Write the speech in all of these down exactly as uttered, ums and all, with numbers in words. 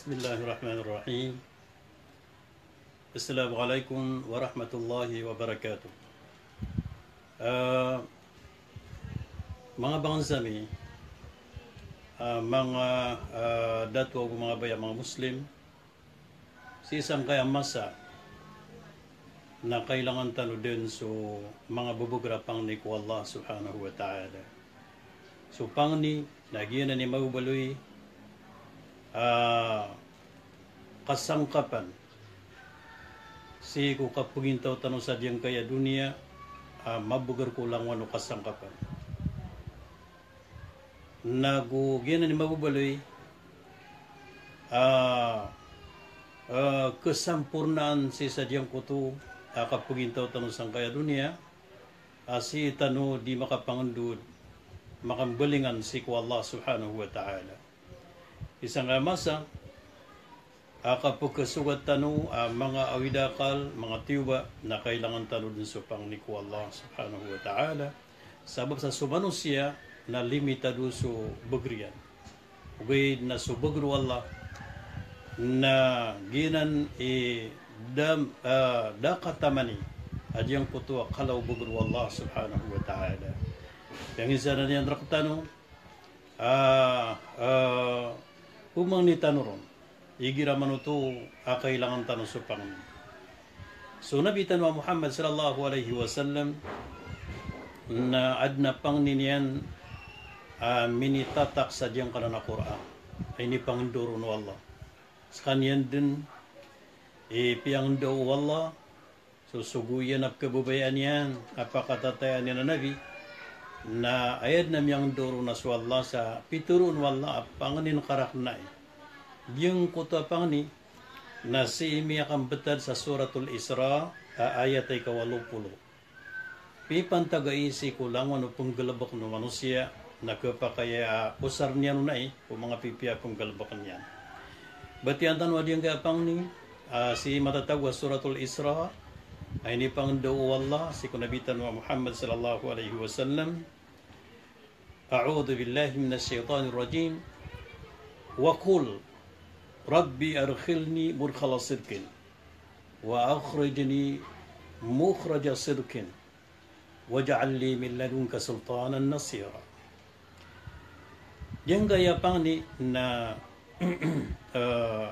Bismillahirrahmanirrahim. Assalamualaikum warahmatullahi wabarakatuh. Ah, manga bangsa mi, ah, manga, ah, dato ago manga baya, manga Muslim, sii sangkaya masa na kailangan tano dn so manga bbgr a pangni ko Allah Subhanahu wa Ta'ala. So pangni na giyanan i mababaloy a kasangkapan sii ko kapagintaw tano sa giyangkaya doniya a mabgr ko langowan o kasangkapan. Nago giyanan i mababaloy a, a, kasampornaan sii sa giyangkoto a kapagintaw tano sangkaya doniya a sii tano di makapangndod, makambalingan sii ko Allah Subhanahu wa Ta'ala. Sii sangkaya masa a kapkasogat tano a manga awid a akal, manga tiyoba, na kailangan tano dn so pangni ko Allah Subhanahu wa Ta'ala. Sabap sa so manosiya na limitado so bgr iyan. Ogaid na so bgr o Allah na giyanan i da, ah, da katamani a giyangkoto a kala o bgr o Allah Subhanahu wa Ta'ala. Giyangkaya niyan rktano, ah, ah, pmangni tano ron igira manoto a kailangan tano so pangni. So Nabi tano a Muhammad sallallahu alaihi wasallam na adn a pangni niyan a minitatak sa giyangkanan a Qur'an a inipangndao ron o Allah. Skaniyan dn i piyangndao o Allah so sogo iyan a pkhababayaan iyan a pakatatayaan iyan a Nabi, na aya dn a miyangndao ron na so Allah sa pitharo o Allah a pangnin ka rakn ai. Giyangkoto a pangni na sii miyakambtad sa Suratul Isra a ayat a ika walo polo. Pipantag ai sii ko langowan o pnggalbkn o manosiya na khapakay a osar niyan on ai ko manga pipiya a pnggalbkn iyan. Batiya tano a giyangkaya pangni, ah, sii matatago a Suratul Isra, a inipangndao o Allah sii ko Nabi tano a Muhammad sallallahu alaihi wasallam. A'udhu billahi minash shaitanir rajim. Wa qul rabbi adkhilni mudkhala sidqin wa akhrijni mukhraja sidqin waj'al li min ladunka sultanan nasira. Giyangkaya pangni na, eh,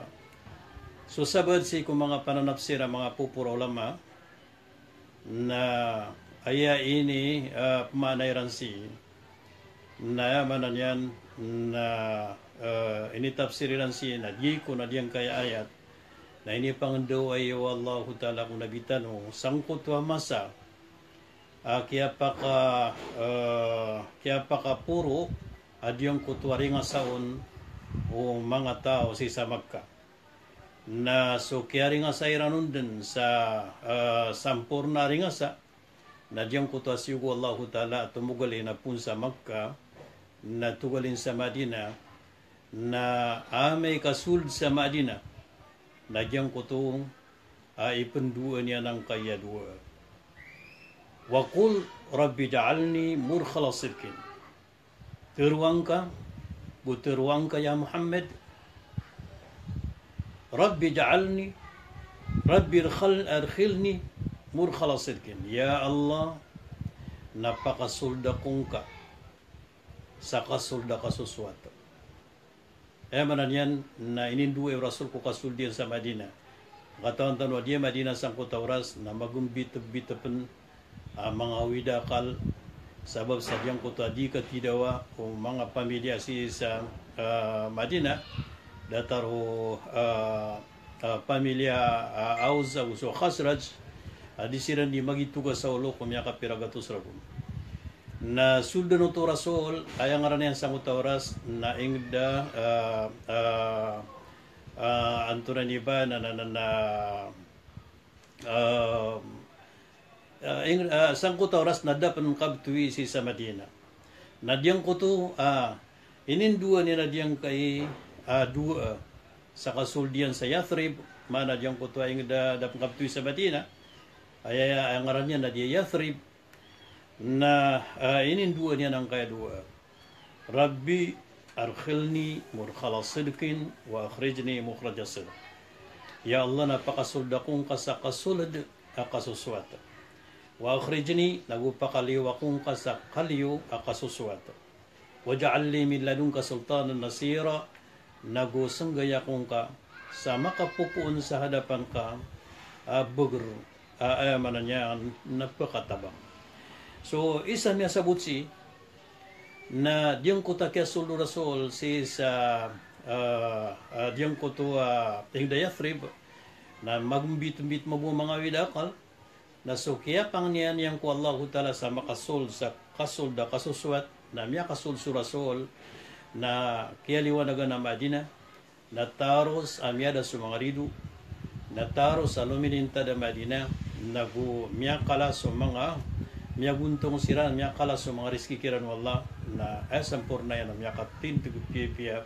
so sabaad sii ko manga pananapsir a manga popor a ulama na aya ini, eh, pmaana iran sii na aya maana niyan na, eh, initapsir iran sii na giyai ko na giyangkaya ayat na inipangndao ai o Allahu Ta'ala ko Nabi tano sangkoto a masa a kiyapaka, eh, kiyapakaporo a giyangkoto a ringasa on o manga taw sii sa Makkah. Na so kiyaringasa iran on dn sa, eh, samporna a ringasa na giyangkoto a siyogo o Allahu Ta'ala a tomogalin a poon sa Makkah na togalin sa Madinah, na amay ka sold sa Madinah na giyangkoto a ipndoa niyan angkaya doa. Wa qul rabbi ij'alni mudkhala sidqin. Tharoa ngka, bo tharoa ngka ya Muhammad, rabbi ij'alni, rabbi adkhil-, adkhilni mudkhala sidqin. Ya Allah, na pakasold ako ngka sa kasold a kasosoat. Aya maana niyan na inindoa o Rasul ko kasold iyan sa Madinah. Katawan tano a giyai Madinah sangkoto a oras na magombitbit pn a manga awid a akal, sabap sa giyangkoto a di katidawa o manga pamilya sii sa, ah, Madinah, datar o, ah, ah, pamilya, ah, Aus ago so Khazraj, a di siran di magitoga sa olo ko miyakapira gatos ragon. Na sold oto o Rasul, aya ngaran iyan sangkoto a oras na ingd a, ah, ah, ah, antonaa ini ba, na, na, na, na, ah, ah, ing-, ah, sangkoto a oras na da pn kabtowi sii sa Madinah. Na giyangkoto, ah, inindoa niyan a giyangkai, ah, doa sa kasold iyan sa Yathrib, maana giyangkoto a ingd a da pn kabtowi sa Madinah, aya, aya ngaran iyan na di Yathrib, na, ah, inindoa niyan angkaya doa. Rabbi Adkhilni mudkhala sidqin wa akhrijni mukhraja sidq. Ya Allah, na pakasold ako ngka sa kasold a kasosowat. Wa akhrijni, nago pakaliyo ako ngka sa kaliyo a kasosowat. Waj'al li min ladunka sultanan nasira, nago senggay ako ngka sa makapopoon sa hadapan ka a beger a, aya maana niyan na pekatabang. So, isa miyasabot sii na giyangkoto a kiyasold o Rasul sii sa, ah, ah, giyangkoto a ingd a Yathrib, na magmbitmbit mambo manga awid a akal, na so kiyapangni iyan ko Allahu Ta'ala sa makasold sa kasold a kasosowat, na miyakasold so Rasul, na kiyaliwanagan a Madinah, na taros a miyada so manga rido, na taros a lomilintad a Madinah, nago miyakala so manga, miyagontong siran, miyakala so manga rizki kiran o Allah, na aya samporna iyan na miyakatindeg piyapiya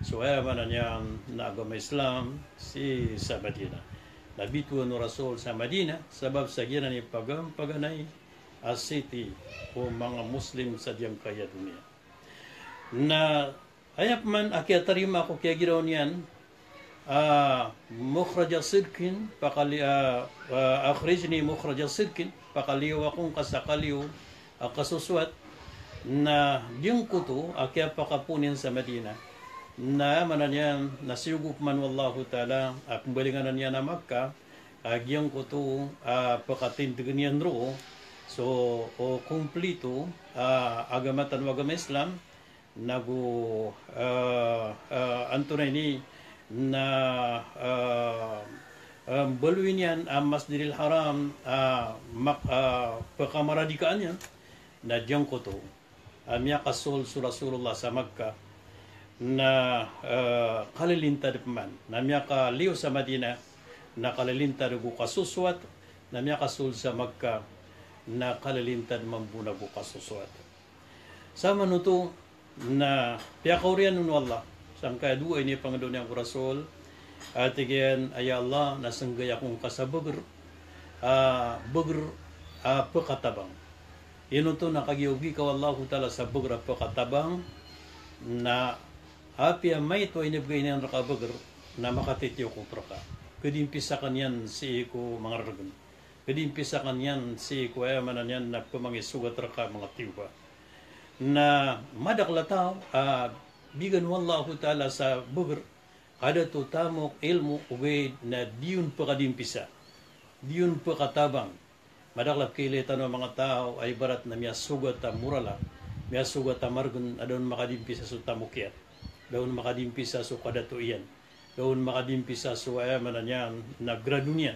so, aya maana niyan na agama Islam sii sa Madinah. Na bitowan o Rasul sa Madinah, sabap sa giyanan i pagam-, paganay a city o manga Muslim sa giyangkaya doniya. Na aya pman a kiyatarima ko kiyagiraw niyan, ah, mukhraja sidqin, pakali-, ah, ah, akhrijni mukhraja sidqin, pakaliyo ako ngka sa kaliyo a kasosowat, na giyangkoto a kiyapakapoon iyan sa Madinah, na maana niyan na siyogo pman o Allahu Ta'ala a pembalingan iyan a Makkah, a giyangkoto a pekatindegen iyan roo so, o, komplito a agama tano a agama Islam, nago, eh, eh, antonaa ini na, eh, eh, mbaloy niyan a Masjidil Haram, eh, mak-, eh, pekamaradikaan iyan, na giyangkoto a miyakasold so Rasulullah sa Makkah, na, eh, kalilintad pman, na miyakaliyo sa Madinah, na kalilintad ago kasosowat, na miyakasold sa Makkah, na kalilintad mambo nago kasosowat. Samanoto na piyakaoriyan on o Allah sangkaya dowa a inipangndao niyan ko Rasul, a tig iyan a, "Ya Allah, na senggay ako ngka sa beger, ah, beger, ah, pekatabang." Ino oto na kagiya ogi ka o Allahu Ta'ala sa beger a pekatabang, na apiya maito a inibegay niyan reka a beger, na makatitiyokop reka. Kadimpisa ka niyan sii ko manga reregen. Kadimpisa ka niyan sii ko, aya maana niyan na pemangisogat reka a manga tiyoba. Na madakel a taw a bigan o Allahu Ta'ala sa beger, kadato, tamok, ilmo, ogaid na di on pekadimpisa, di on pekatabang. Madakel a pekailay tano a manga taw a ibarat na miyasogat a morala, miyasogat a maregen, a da on makadimpisa so tamok iyan, da on makadimpisa so kadato iyan, da on makadimpisa so, aya maana niyan na grado niyan.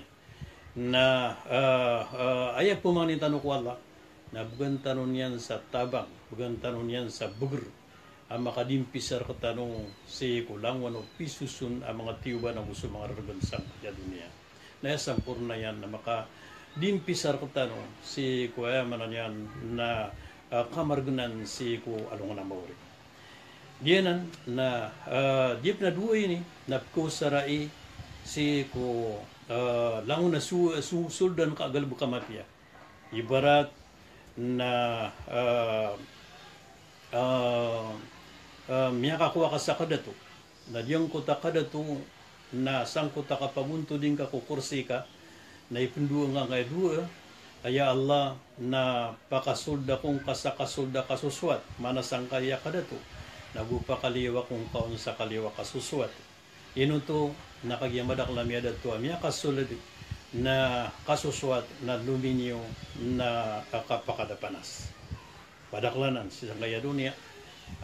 Na, eh, eh, aya pemangnin tano ko Allah na began tano niyan sa tabang, began tano niyan sa beger a makadimpisa rektano sii ko langowan o pisoson a manga tiyoba ago so manga reregen sangkaya doniya. Na aya samporna iyan na makadimpisa rektano sii ko, aya maana niyan na, ah, kamaregenan sii ko alongan a maori. Giyanan na, ah, giya pn a dowa ini na pekaosarai sii ko, ah, langon a so-, so-, soldan ka a galebek a mapiya. Ibarat na, ah, ah, ah, miyakakowa ka sa kadato. Na giyangkoto a kadato na sangkoto a kapagontoding ka ko korsi ka, na ipendowa ngka angkaya dowa a, "Ya Allah, na pakasold ako ngka sa kasold a kasosowat," maana sangkaya kadato, nago "Pakaliyo ako ngka on sa kaliyo a kasosowat." Ino oto na kagiya madakel a miyadato a miyakasold na kasosowat na lominiyo na kapakadapanas. Madakel anan sii sangkaya doniya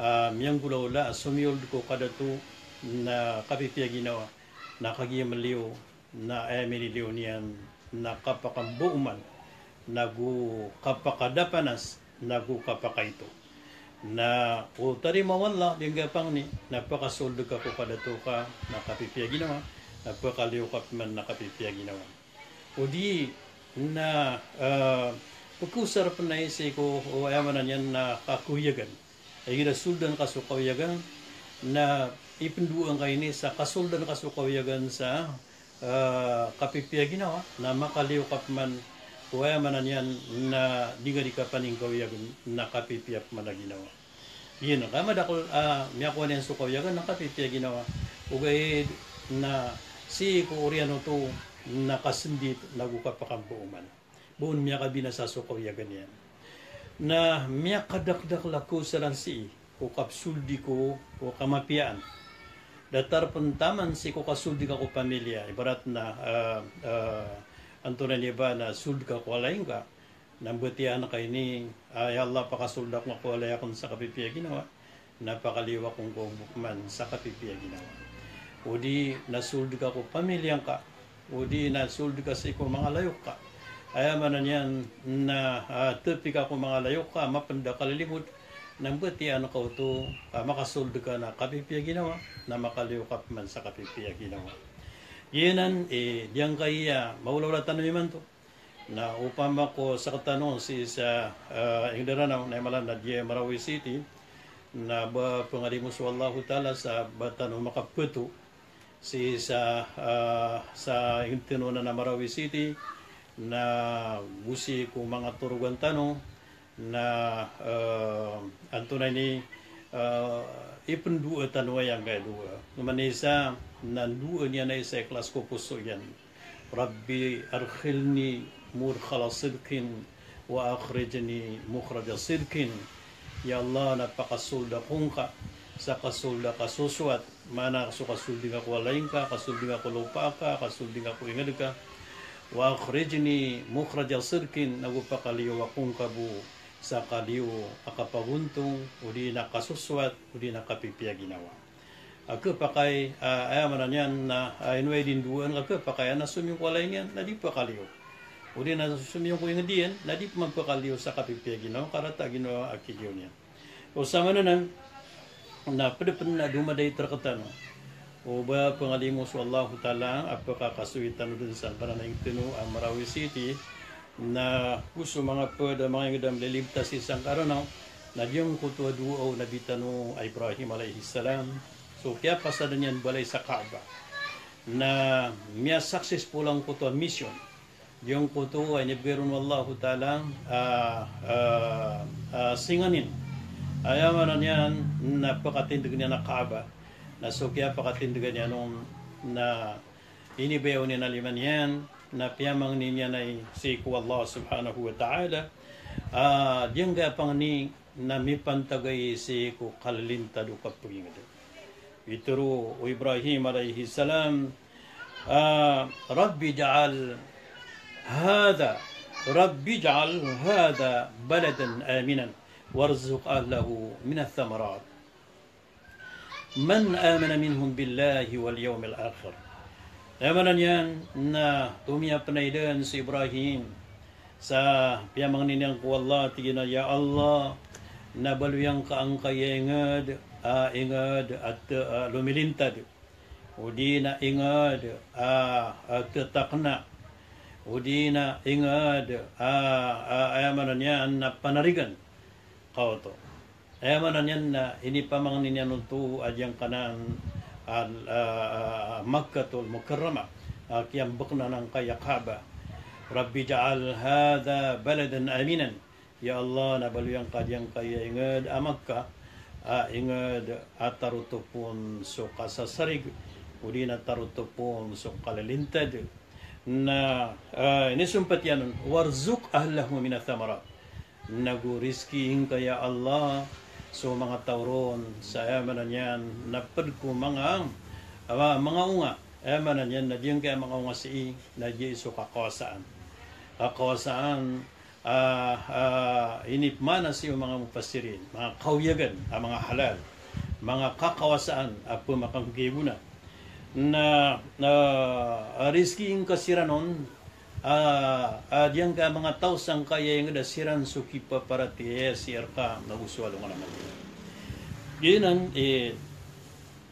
a miyanggolawla a somiyold ko kadato na kapipiya ginawa, na kagiya meliyo na aya miniliyo niyan na kapakamboman, nago kapakadapanas, nago kapakaito. Na o tarima o Allah, di ngka pangni, na pakasold ka ko kadato ka na kapipiya ginawa, na pakaliyo ka pman na kapipiya ginawa. O di na, ah, pekaosar pn ai sii ko, o, aya maana niyan na kakoyagan. Igira soldan ka so kawiyagan, na ipendowa ngka ini sa kasoldan ka so kawiyagan sa, ah, kapipiya ginawa, na makaliyo ka pman ko, aya maana niyan na di ngka di kapaningkawiyagan na kapipiya pman a ginawa. Giyanan ka madakl a miyakowa niyan so kawiyagan na kapipiya ginawa. Ogaid na sii ko oriyan oto na kasndit nago kapakambooman. Ba on miyakabinasa so kawiyagan iyan. Na miyakadakdakl a kaosaran sii ko kapsoldi ko, ko kamapiyaan. Datar pn taman sii ko kasoldi ka ko pamilya. Ibarat na, ah, ah, antonaa ini ba na sold ka ko walay ngka. Na mbtiyaan ka ini, ah, ya Allah, pakasold ako ko walay akn sa kapipiya ginawa. Na pakaliyo akongka bo pman sa kapipiya ginawa. Odi na sold ka ko pamilya ngka. Odi na sold ka sii ko manga layok ka. Aya maana niyan na, ah, tpi ka ko manga layok ka, mapnd a kalilimod. Na mbtiyaan ka oto, ah, makasold ka na kapipiya ginawa, na makaliyo ka pman sa kapipiya ginawa. Giyanan, eh, giyangkaya maolaola tano imanto. Na opama ko sktano sii sa, ah, ingd a Ranaw, na aya maana niyan na giya Marawi City, na ba pngalimo so Allahu Ta'ala sa ba tano makapato sii sa, ah, sa ingd tano na Marawi City, na go sii ko manga torogan tano, na, ah, antonaa ini, ah, ipndoa tano aya ngkaya doa. Manisa na ndoa niyan na isa ikhlas ko poso iyan. Rabbi adkhilni mudkhala sidqin wa akhrijni mukhraja sidqin. Ya Allah, na pakasold ako ngka sa kasold a kasosowat, maana so kasold ngka ko walay ngka, kasold ngka ko lopa ka, kasold ngka ko ingd ka. Wa akhrijni mukhraja sidqin, nago pakaliyo ako ngka bo sa kaliyo a kapagontong, odi na kasosowat, odi na kapipiya ginawa. A khapakay, ah, aya maana niyan na, ah, ino i di ndoaan ka khapakay a na somiyong ko walay niyan, na di pakaliyo. Odi na somiyong ko ingd iyan, na di pman pakaliyo sa kapipiya ginawa, karata a ginawa a kiliyo niyan. O sa maana nan, na pd pn a domadait rktano o ba pngalimo so Allahu Ta'ala a pkakasoy tano dn sangkanan a ingd tano a Marawi City, na go so manga pd a manga ingd a mlilibta sii sangka Ranaw, na giyangkoto a doa o Nabi tano a Ibrahim alayhis salam, so kiyapasad iyan balay sa Kaaba. Na miya-successful angkoto a mission. Giyangkoto a inibgay ron o Allahu Ta'ala a, a, a singanin. Aya maana niyan na pkatindg iyan a Kaaba. Na so kiyapakatindgan iyan on na inibayaw niyan a lima niyan, na piyamangni niyan ai sii ko Allah subhanahu wa ta'ala. Ah, giyangkaya pangni na mipantag ai sii ko kalilintad o kapagingd. Pitharo o Ibrahim alayhis salam, ah, Rabbi ij'al hadha, Rabbi ij'al hadha baladan aminan warzuq ahlahu minath thamarat. Man amana minhum billahi wal yawmil akhir. Aya maana niyan na tomiyapnay dn si Ibrahim sa piyamangni niyan ko Allah, tig iyan a, "Ya Allah, na baloy angka angkaya ingd, a ingd a, a lomilintad, odi na ingd a, a ttakna, odi na ingd a, a aya maana niyan na panarigan." Kaoto. Aya maana niyan na inipamangni niyan oto a giyangkanan a, a, a, Makkatul Mukarramah, a kiyambknan angkaya Kaaba. Rabbi ij'al hadha baladan aminan. Ya Allah, na baloy angka giyangkaya ingd a Makkah a ingd a tarotop on so kasasarig, odi na tarotop on so kalilintad. Na, ah, inisompat iyan on, "Warzuq ahlahu minath thamarat." Nago rizkii ngka ya Allah so manga taw ron sa aya maana niyan na pd ko manga, ah, manga onga. Aya maana niyan na giyangkaya manga onga sii na giya so kakawasaan. Kakawasaan, ah, ah, inipmaana sii o manga mufassirin, manga kawiyagan a manga halal, manga kakawasaan a pmakanggay gona. Na, ah, rizkii ngka siran on, ah, ah, giyangkaya manga taw sangkaya ingd a siran so kipaparatiyaya sii rka nago so alongan a maori. Giyanan i,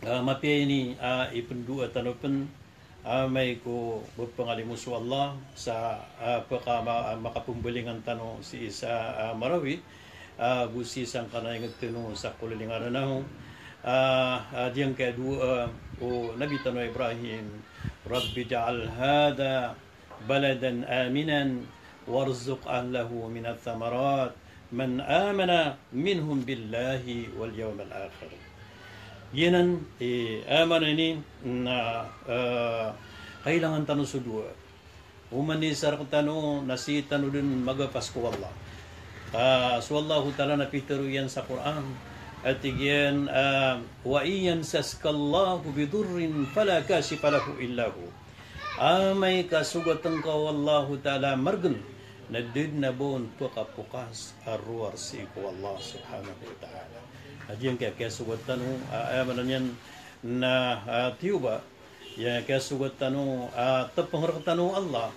ah, mapiya ini, ah, ipndoa tano pn, amay ko ba pngalimo so Allah sa, ah, pka-, ma-, makapmbalingan tano sii sa, ah, Marawi, ah, go sii sangkanan a ingd tano sa koliling a Ranaw. Ah, ah, giyangkaya doa, ah, o Nabi tano Ibrahim, "Rabbi ij'al hadha baladan aminan warzuq ahlahu minath thamarat." man amana minhum billahi wal yawmil akhir. Giyanan i aya maana niyan na, ah, kailangan tano so dowa. Oman i isa rktano na sii tano dn magapas ko Allah. Ah, so Allahu Ta'ala na pitharo iyan sa Qur'an, a tig iyan, ah, "Wa in yamsaska Allahu bidurrin fala kashifa lahu illa hu." Amay ka sogatn ka o Allahu Ta'ala a margn, na da dn a ba on pkapokas a rowar sii ko Allah Subhanahu wa Ta'ala. A giyangkaya kiyasogat tano, ah, aya maana niyan na, ah, tiyoba, aya kiyasogat tano, ah, tpng rktano o Allah,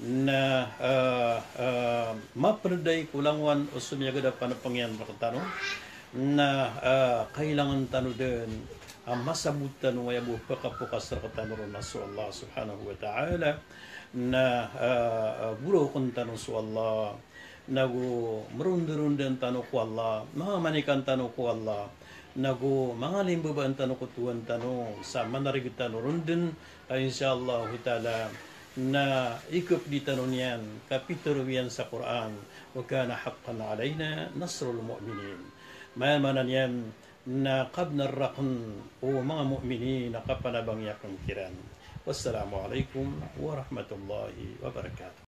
na, ah, ah, mapnday ko langowan o somiyagad a panpng iyan rktano, na, ah, kailangan tano dn a masabot tano aya bo pkapokas rktano ron na so Allah Subhanahu wa Ta'ala, na, ah, ah, borokn tano so Allah, nago mrondrondan tano ko Allah, mamanikan tano ko Allah, nago mangalimbabaan tano ko Tuhan tano sa manarig tano ron dn, ah, insha Allahu Ta'ala, na ikapdi tano niyan ka pitharo iyan sa Qur'an, "Wa kana haqqan alayna nasrul mu'minin." Aya maana niyan na kabnar rakn o manga mu'minin a kapanabangi akn kiran. Wassalamu alaikum warahmatullahi wabarakatuh.